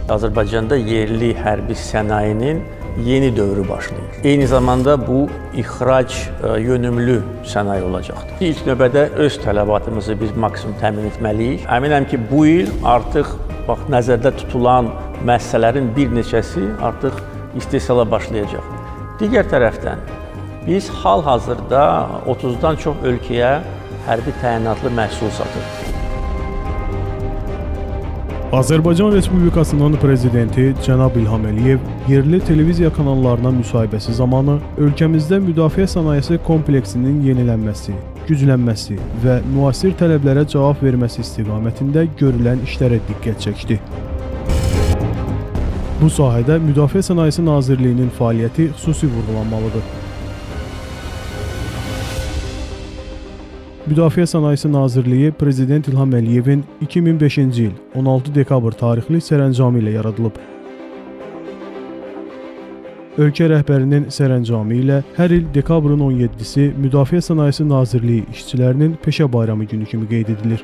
Azərbaycanda yerli hərbi sənayinin yeni dövrü başlayır. Eyni zamanda bu ixrac yönümlü sənaye olacaqdır. İlk növbədə öz tələbatımızı biz maksimum təmin etməliyik. Əminəm ki, bu il artıq bax nəzərdə tutulan müəssisələrin bir neçəsi artıq istehsala başlayacaq. Digər tərəfdən biz hal-hazırda 30-dan çox ölkəyə hərbi təyinatlı məhsul satırıq. Azərbaycan Respublikasının Prezidenti cənab İlham Əliyev yerli televiziya kanallarına müsahibəsi zamanı ölkəmizdə müdafiə sənayesi kompleksinin yenilənməsi, güclənməsi və müasir tələblərə cavab verməsi istiqamətində görülən işlərə diqqət çəkdi. Bu sahədə Müdafiə Sənayesi Nazirliyinin fəaliyyəti xüsusi vurğulanmalıdır. Müdafiə Sənayesi Nazirliyi Prezident İlham Əliyevin 2005-ci il 16 dekabr tarixli sərəncamı ilə yaradılıb. Ölkə rəhbərinin sərəncamı ilə hər il dekabrın 17-si Müdafiə Sənayesi Nazirliyi işçilərinin peşə bayramı günü kimi qeyd edilir.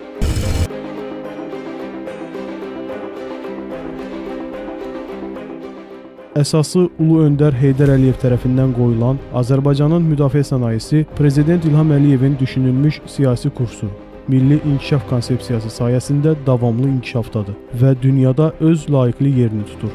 Əsası Ulu Öndər Heydər Əliyev tərəfindən qoyulan Azərbaycanın müdafiə sənayesi Prezident İlham Əliyevin düşünülmüş siyasi kursu, milli inkişaf konsepsiyası sayəsində davamlı inkişafdadır və dünyada öz layiqli yerini tutur.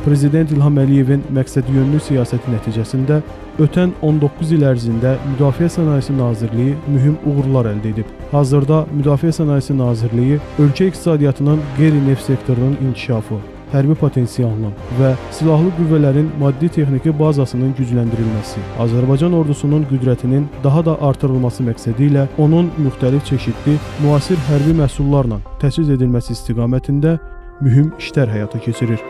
Prezident İlham Əliyevin məqsədyönlü siyasəti nəticəsində ötən 19 il ərzində Müdafiə Sənayesi Nazirliyi mühüm uğurlar əldə edib. Hazırda Müdafiə Sənayesi Nazirliyi ölkə iqtisadiyyatının qeyri-neft sektorunun inkişafı, hərbi potensialının və silahlı qüvvələrin maddi-texniki bazasının gücləndirilməsi, Azərbaycan ordusunun qüdrətinin daha da artırılması məqsədi ilə onun müxtəlif çeşidli müasir hərbi məhsullarla təchiz edilməsi istiqamətində mühüm işlər həyata keçirir.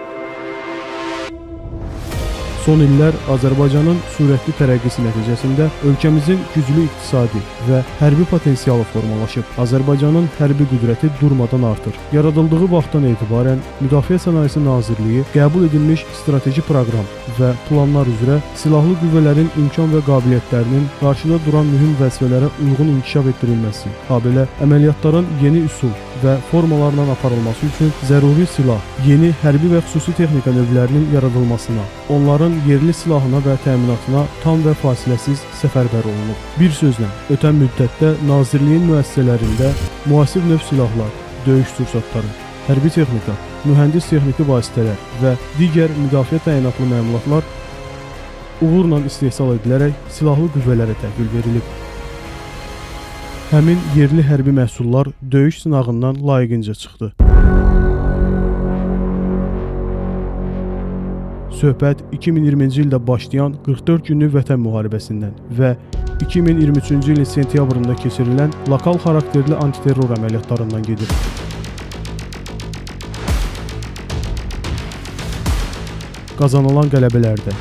Son illər Azərbaycanın sürətli tərəqqisi nəticəsində ölkəmizin güclü iqtisadi və hərbi potensialı formalaşıb. Azərbaycanın hərbi qüdrəti durmadan artır. Yaradıldığı vaxtdan etibarən Müdafiə Sənayesi Nazirliyi qəbul edilmiş strateji proqram və planlar üzrə silahlı qüvvələrin imkan və qabiliyyətlərinin qarşıda duran mühüm vəzifələrə uyğun inkişaf etdirilməsi, habelə əməliyyatların yeni üsul və formalarla aparılması üçün zəruri silah, yeni hərbi və xüsusi texnika növlərinin yaradılmasına, onların yerli silahına və təminatına tam və fasiləsiz səfərbər olunub. Bir sözlə, ötən müddətdə Nazirliyin müəssisələrində müasir növ silahlar, döyüş sursatları, hərbi texnika, mühəndis texniki vasitələr və digər müdafiə təyinatlı məmulatlar uğurla istehsal edilərək silahlı qüvvələrə təhvil verilib. Həmin yerli hərbi məhsullar döyüş sınağından layiqincə çıxdı. Söhbət 2020-ci ildə başlayan 44 günlük vətən müharibəsindən və 2023-cü ilin sentyabrında keçirilən lokal xarakterli antiterror əməliyyatlarından gedir. Qazanılan qələbələrdə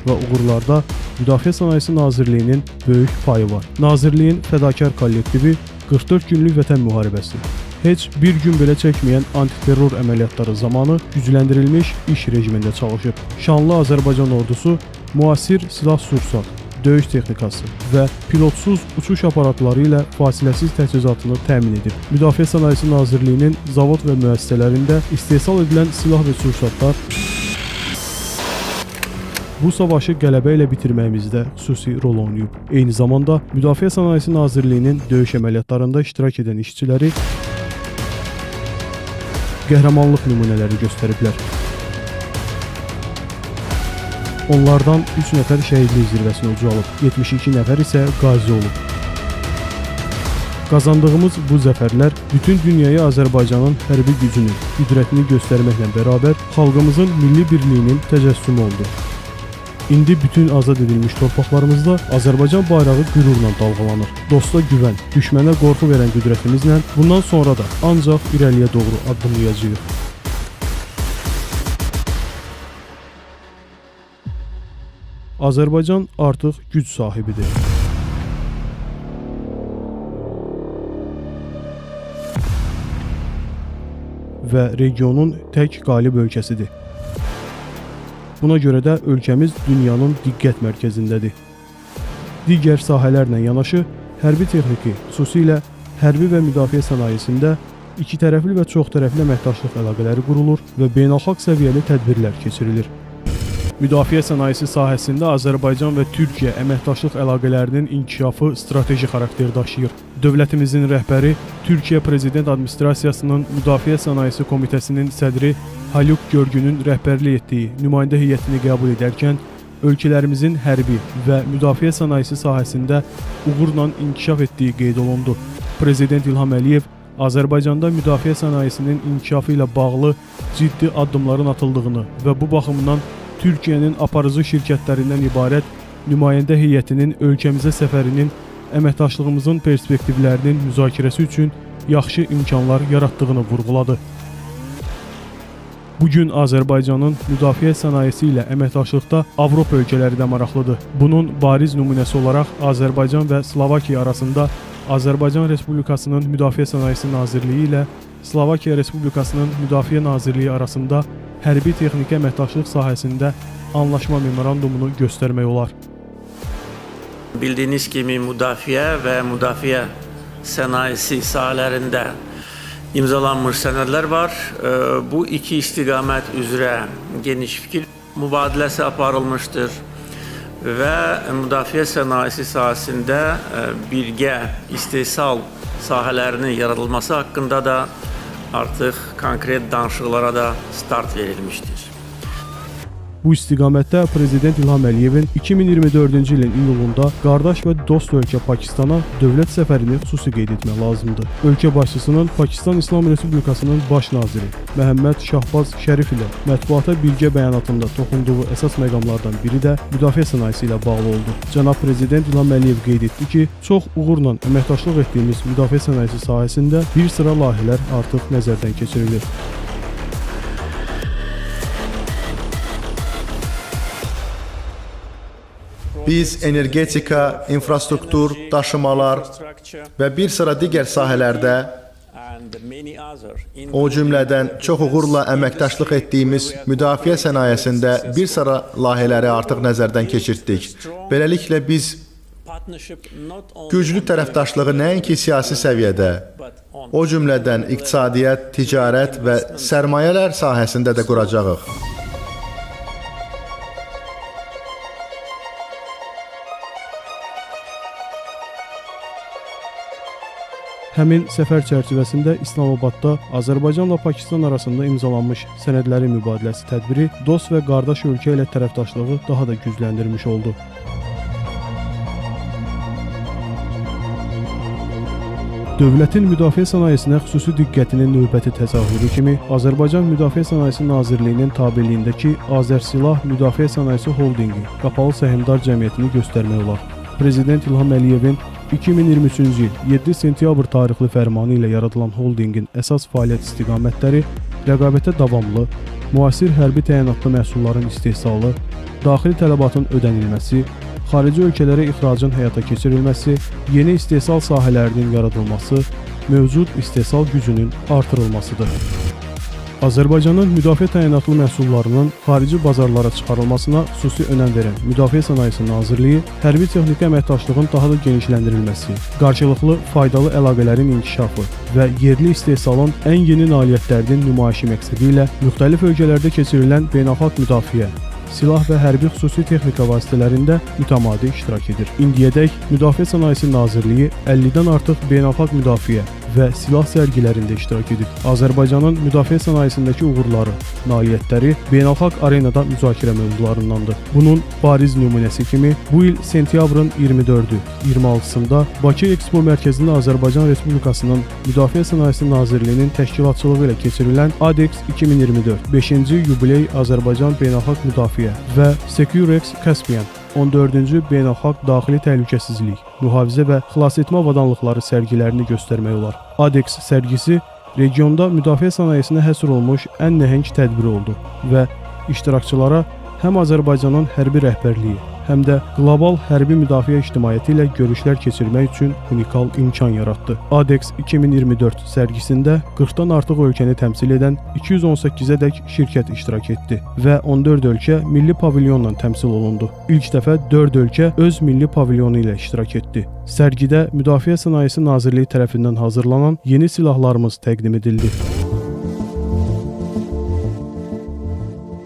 və uğurlarda Müdafiə Sənayesi Nazirliyinin böyük payı var. Nazirliyin fədakar kollektivi 44 günlük vətən müharibəsi, heç bir gün belə çəkməyən antiterror əməliyyatları zamanı gücləndirilmiş iş rejimində çalışıb. Şanlı Azərbaycan ordusu müasir silah-sursat, döyüş texnikası və pilotsuz uçuş aparatları ilə fasiləsiz təchizatını təmin edib. Müdafiə Sənayesi Nazirliyinin zavod və müəssisələrində istehsal edilən silah və sursatlar bu savaşı qələbə ilə bitirməyimizdə xüsusi rol oynayıb. Eyni zamanda Müdafiə Sənayesi Nazirliyinin döyüş əməliyyatlarında iştirak edən işçiləri qəhrəmanlıq nümunələri göstəriblər. Onlardan 3 nəfər şəhidlik zirvəsinə ucalıb, 72 nəfər isə qazi olub. Qazandığımız bu zəfərlər bütün dünyaya Azərbaycanın hərbi gücünü, qüdrətini göstərməklə bərabər xalqımızın milli birliyinin təcəssümü oldu. İndi bütün azad edilmiş torpaqlarımızda Azərbaycan bayrağı qürurla dalğalanır. Dosta güvən, düşmənə qorxu verən qüdrətimizlə bundan sonra da ancaq irəliyə doğru addımlayacağıq. Azərbaycan artıq güc sahibidir. və regionun tək qalib ölkəsidir. Buna görə də ölkəmiz dünyanın diqqət mərkəzindədir. Digər sahələrlə yanaşı, hərbi texniki, xüsusilə hərbi və müdafiə sənayesində iki tərəfli və çox tərəfli əməkdaşlıq əlaqələri qurulur və beynəlxalq səviyyəli tədbirlər keçirilir. Müdafiə sənayesi sahəsində Azərbaycan və Türkiyə əməkdaşlıq əlaqələrinin inkişafı strateji xarakter daşıyır. Dövlətimizin rəhbəri Türkiyə Prezident Administrasiyasının Müdafiə Sənayesi Komitəsinin sədri Haluk Görgünün rəhbərlik etdiyi nümayəndə heyətini qəbul edərkən ölkələrimizin hərbi və müdafiə sənayesi sahəsində uğurla inkişaf etdiyi qeyd olundu. Prezident İlham Əliyev Azərbaycanda müdafiə sənayesinin inkişafı ilə bağlı ciddi addımların atıldığını və bu baxımdan Türkiyənin aparıcı şirkətlərindən ibarət nümayəndə heyətinin ölkəmizə səfərinin əməkdaşlığımızın perspektivlərinin müzakirəsi üçün yaxşı imkanlar yaratdığını vurğuladı. Bugün Azərbaycanın müdafiə sənayesi ilə əməkdaşlıqda Avropa ölkələri də maraqlıdır. Bunun bariz nümunəsi olaraq Azərbaycan və Slovakiya arasında Azərbaycan Respublikasının Müdafiə Sənayesi Nazirliyi ilə Slovakiya Respublikasının Müdafiə Nazirliyi arasında hərbi texniki əməkdaşlıq sahəsində anlaşma memorandumunu göstərmək olar. Bildiyiniz kimi müdafiə və müdafiə sənayesi sahələrində imzalanmış sənədlər var. Bu iki istiqamət üzrə geniş fikir mübadiləsi aparılmışdır və müdafiə sənayesi sahəsində birgə istehsal sahələrinin yaradılması haqqında da artıq konkret danışıqlara da start verilmişdir. Bu istiqamətdə Prezident İlham Əliyevin 2024-cü ilin iyulunda qardaş və dost ölkə Pakistana dövlət səfərini xüsusi qeyd etmək lazımdır. Ölkə başçısının Pakistan İslam Respublikasının baş naziri Məhəmməd Şahbaz Şərif ilə mətbuata birgə bəyanatında toxunduğu əsas məqamlardan biri də müdafiə sənayesi ilə bağlı oldu. Cənab Prezident İlham Əliyev qeyd etdi ki, çox uğurla əməkdaşlıq etdiyimiz müdafiə sənayesi sahəsində bir sıra layihələr artıq nəzərdən keçirilir. Biz energetika, infrastruktur, daşımalar və bir sıra digər sahələrdə, o cümlədən çox uğurla əməkdaşlıq etdiyimiz müdafiə sənayesində bir sıra layihələri artıq nəzərdən keçirtdik. Beləliklə biz güclü tərəfdaşlığı nəinki siyasi səviyyədə, o cümlədən iqtisadiyyat, ticarət və sərmayələr sahəsində də quracağıq. Həmin səfər çərçivəsində İslamabadda Azərbaycanla Pakistan arasında imzalanmış sənədlərin mübadiləsi tədbiri dost və qardaş ölkə ilə tərəfdaşlığı daha da gücləndirmiş oldu. Dövlətin müdafiə sənayesinə xüsusi diqqətinin növbəti təzahürü kimi Azərbaycan Müdafiə Sənayesi Nazirliyinin tabeliyindəki Azərsilah Müdafiə Sənayesi Holdinqi Qapalı Səhmdar Cəmiyyətini göstərmək olar. Prezident İlham Əliyevin 2023-cü il 7 sentyabr tarixli fərmanı ilə yaradılan holdinqin əsas fəaliyyət istiqamətləri rəqabətə davamlı, müasir hərbi təyinatlı məhsulların istehsalı, daxili tələbatın ödənilməsi, xarici ölkələrə ixracın həyata keçirilməsi, yeni istehsal sahələrinin yaradılması, mövcud istehsal gücünün artırılmasıdır. Azərbaycanın müdafiə təyinatlı məhsullarının xarici bazarlara çıxarılmasına xüsusi önəm verən Müdafiə Sənayesi Nazirliyi hərbi texniki əməkdaşlığın daha da genişləndirilməsi, qarşılıqlı faydalı əlaqələrin inkişafı və yerli istehsalın ən yeni nailiyyətlərinin nümayişi məqsədi ilə müxtəlif ölkələrdə keçirilən beynəlxalq müdafiə, silah və hərbi xüsusi texnika vasitələrində mütəmadi iştirak edir. İndiyədək Müdafiə Sənayesi Nazirliyi 50-dən artıq beynəlxalq müdafiə və silah sərgilərində iştirak edib. Azərbaycanın müdafiə sənayesindəki uğurları, nailiyyətləri beynəlxalq arenada müzakirə mövzularındandır. Bunun bariz nümunəsi kimi bu il sentyabrın 24-ü, 26-sında Bakı Ekspo Mərkəzində Azərbaycan Respublikasının Müdafiə Sənayesi Nazirliyinin təşkilatçılığı ilə keçirilən ADEX 2024 5-ci yubiley Azərbaycan Beynəlxalq Müdafiə və Securex Caspian 14-cü Beynəlxalq Daxili Təhlükəsizlik, Mühafizə və Xilasetmə Avadanlıqları sərgilərini göstərmək olar. ADEX sərgisi regionda müdafiə sənayesinə həsr olunmuş ən nəhəng tədbir oldu və iştirakçılara həm Azərbaycanın hərbi rəhbərliyi, həm də qlobal hərbi müdafiə ictimaiyyəti ilə görüşlər keçirmək üçün unikal imkan yaratdı. ADEX 2024 sərgisində 40-dan artıq ölkəni təmsil edən 218-ədək şirkət iştirak etdi və 14 ölkə milli pavilyonla təmsil olundu. İlk dəfə 4 ölkə öz milli pavilyonu ilə iştirak etdi. Sərgidə Müdafiə Sənayesi Nazirliyi tərəfindən hazırlanan yeni silahlarımız təqdim edildi.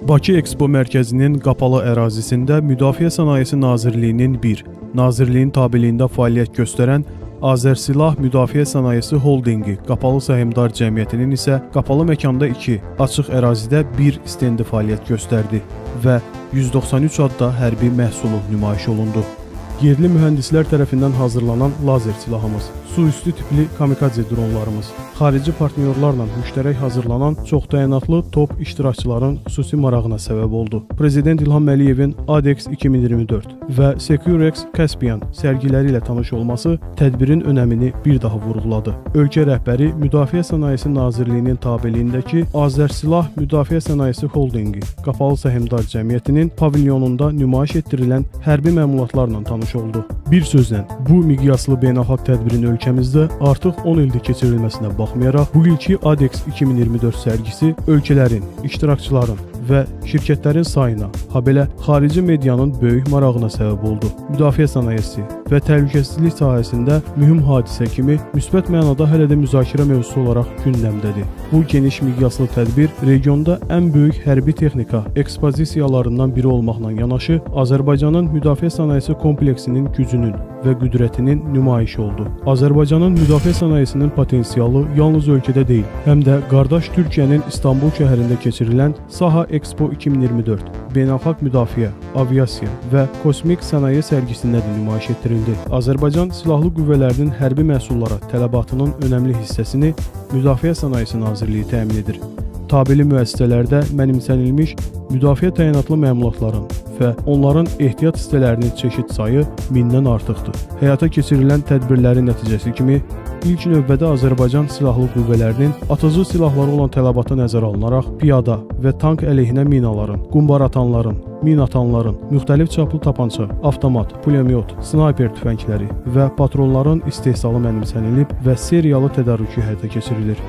Bakı Ekspo Mərkəzinin qapalı ərazisində Müdafiə Sənayesi Nazirliyinin bir, nazirliyin tabeliyində fəaliyyət göstərən Azərsilah Müdafiə Sənayesi Holdinqi Qapalı Səhmdar Cəmiyyətinin isə qapalı məkanda 2, açıq ərazidə 1 stendi fəaliyyət göstərdi və 193 adda hərbi məhsulu nümayiş olundu. Yerli mühəndislər tərəfindən hazırlanan lazer silahımız, su üstü tipli kamikadze dronlarımız, xarici partnyorlarla müştərək hazırlanan çoxtəyinatlı top iştirakçıların xüsusi marağına səbəb oldu. Prezident İlham Əliyevin ADEX 2024 və Securex Caspian sərgiləri ilə tanış olması tədbirin önəmini bir daha vurğuladı. Ölkə rəhbəri Müdafiə Sənayesi Nazirliyinin tabeliyindəki Azərsilah Müdafiə Sənayesi Holdinqi Qapalı Səhmdar Cəmiyyətinin pavilyonunda nümayiş etdirilən hərbi məmulatlarla tanış oldu. Bir sözlə, bu miqyaslı beynəlxalq tədbirin ölkəmizdə artıq 10 ildir keçirilməsinə baxmayaraq, bugünkü ADEX 2024 sərgisi ölkələrin, iştirakçıların və şirkətlərin sayına, habelə xarici medianın böyük marağına səbəb oldu. Müdafiə sənayesi və təhlükəsizlik sahəsində mühüm hadisə kimi müsbət mənada hələ də müzakirə mövzusu olaraq gündəmdədir. Bu geniş miqyaslı tədbir regionda ən böyük hərbi texnika ekspozisiyalarından biri olmaqla yanaşı, Azərbaycanın müdafiə sənayesi kompleksinin gücünün və qüdrətinin nümayişi oldu. Azərbaycanın müdafiə sənayesinin potensialı yalnız ölkədə deyil, həm də qardaş Türkiyənin İstanbul şəhərində keçirilən Saha Expo 2024 beynəlxalq müdafiə, aviasiya və kosmik sənaye sərgisində də nümayiş etdirildi. Azərbaycan Silahlı Qüvvələrinin hərbi məhsullara tələbatının önəmli hissəsini Müdafiə Sənayesi Nazirliyi təmin edir. Tabeli müəssisələrdə mənimsənilmiş müdafiə təyinatlı məmulatların və onların ehtiyat hissələrinin çeşid sayı 1000-dən artıqdır. Həyata keçirilən tədbirlərin nəticəsi kimi ilk növbədə Azərbaycan Silahlı Qüvvələrinin atıcı silahları olan tələbatı nəzərə alınaraq piyada və tank əleyhinə minaların, qumbaratanların, min atanların, müxtəlif çaplı tapança, avtomat, pulemyot, snayper tüfəngləri və patronların istehsalı mənimsənilib və seriyalı tədarükü həyata keçirilir.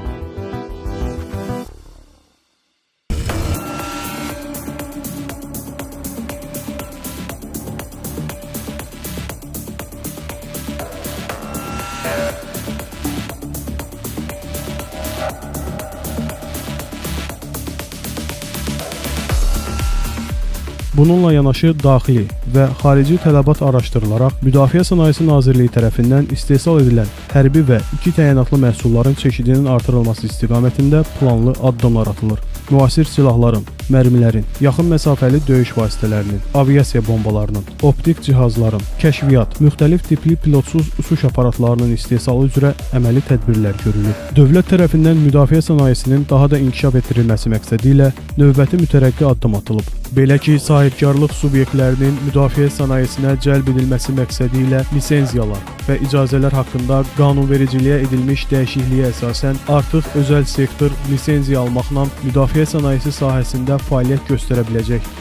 Bununla yanaşı daxili və xarici tələbat araşdırılaraq Müdafiə Sənayesi Nazirliyi tərəfindən istehsal edilən hərbi və iki təyinatlı məhsulların çeşidinin artırılması istiqamətində planlı addımlar atılır. Müasir silahların, mərmilərin, yaxın məsafəli döyüş vasitələrinin, aviasiya bombalarının, optik cihazların, kəşfiyyat, müxtəlif tipli pilotsuz uçuş aparatlarının istehsalı üzrə əməli tədbirlər görülür. Dövlət tərəfindən müdafiə sənayesinin daha da inkişaf etdirilməsi məqsədi ilə növbəti mütərəqqi addım atılıb. Belə ki, sahibkarlıq subyektlərinin müdafiə sənayesinə cəlb edilməsi məqsədi ilə lisenziyalar və icazələr haqqında qanunvericiliyə edilmiş dəyişikliyə əsasən artıq özəl sektor lisenziya almaqla müdafiə sənayesi sahəsində fəaliyyət göstərə biləcək.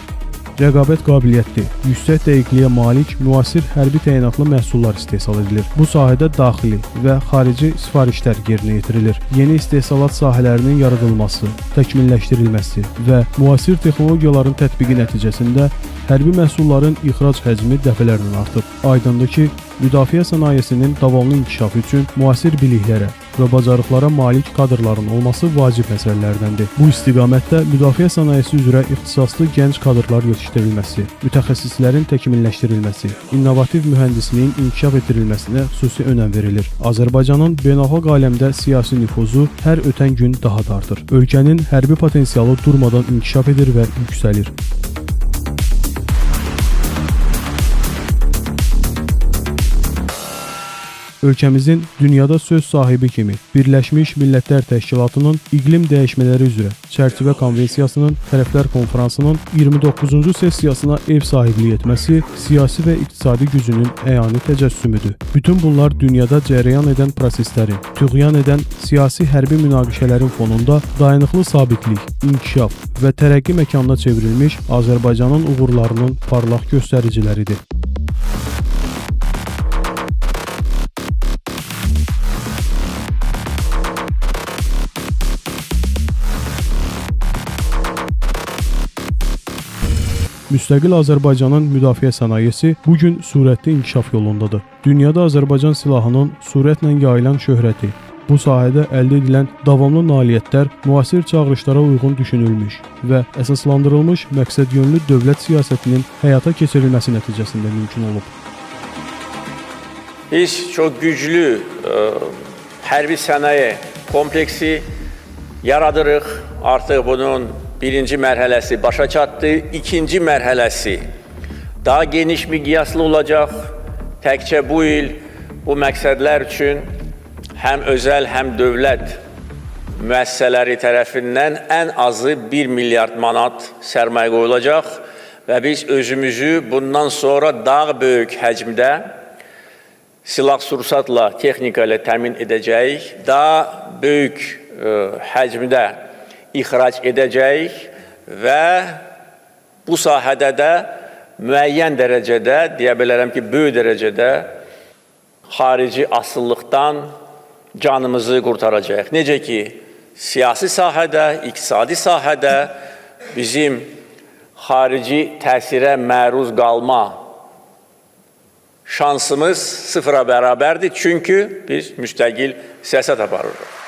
Rəqabət qabiliyyətli, yüksək dəqiqliyə malik müasir hərbi təyinatlı məhsullar istehsal edilir. Bu sahədə daxili və xarici sifarişlər yerinə yetirilir. Yeni istehsalat sahələrinin yaradılması, təkmilləşdirilməsi və müasir texnologiyaların tətbiqi nəticəsində hərbi məhsulların ixrac həcmi dəfələrlə artıb. Aydındır ki, müdafiə sənayesinin davamlı inkişafı üçün müasir biliklərə və bacarıqlara malik kadrların olması vacib məsələlərdəndir. Bu istiqamətdə müdafiə sənayesi üzrə ixtisaslı gənc kadrlar yetişdirilməsi, mütəxəssislərin təkmilləşdirilməsi, innovativ mühəndisliyin inkişaf etdirilməsinə xüsusi önəm verilir. Azərbaycanın beynəlxalq aləmdə siyasi nüfuzu hər ötən gün daha da artır. Ölkənin hərbi potensialı durmadan inkişaf edir və yüksəlir. Ölkəmizin dünyada söz sahibi kimi Birləşmiş Millətlər Təşkilatının İqlim Dəyişmələri üzrə Çərçivə Konvensiyasının Tərəflər Konfransının 29-cu sessiyasına ev sahibliyi etməsi siyasi və iqtisadi gücünün əyani təcəssümüdür. Bütün bunlar dünyada cərəyan edən proseslərin, tüğyan edən siyasi hərbi münaqişələrin fonunda dayanıqlı sabitlik, inkişaf və tərəqqi məkanına çevrilmiş Azərbaycanın uğurlarının parlaq göstəriciləridir. Müstəqil Azərbaycanın müdafiə sənayesi bu gün sürətli inkişaf yolundadır. Dünyada Azərbaycan silahının sürətlə yayılan şöhrəti, bu sahədə əldə edilən davamlı nailiyyətlər müasir çağırışlara uyğun düşünülmüş və əsaslandırılmış məqsədyönlü dövlət siyasətinin həyata keçirilməsi nəticəsində mümkün olub. Biz çox güclü hərbi sənaye kompleksi yaradırıq. Artıq bunun birinci mərhələsi başa çatdı. İkinci mərhələsi daha geniş miqyaslı olacaq. Təkcə bu il bu məqsədlər üçün həm özəl, həm dövlət müəssisələri tərəfindən ən azı 1 milyard manat sərmayə qoyulacaq və biz özümüzü bundan sonra daha böyük həcmdə silah-sursatla, texnika ilə təmin edəcəyik, daha böyük həcmdə ixrac edəcəyik və bu sahədə də müəyyən dərəcədə, deyə bilərəm ki, böyük dərəcədə xarici asılılıqdan canımızı qurtaracağıq. Necə ki, siyasi sahədə, iqtisadi sahədə bizim xarici təsirə məruz qalma şansımız sıfıra bərabərdir. Çünki biz müstəqil siyasət aparırıq.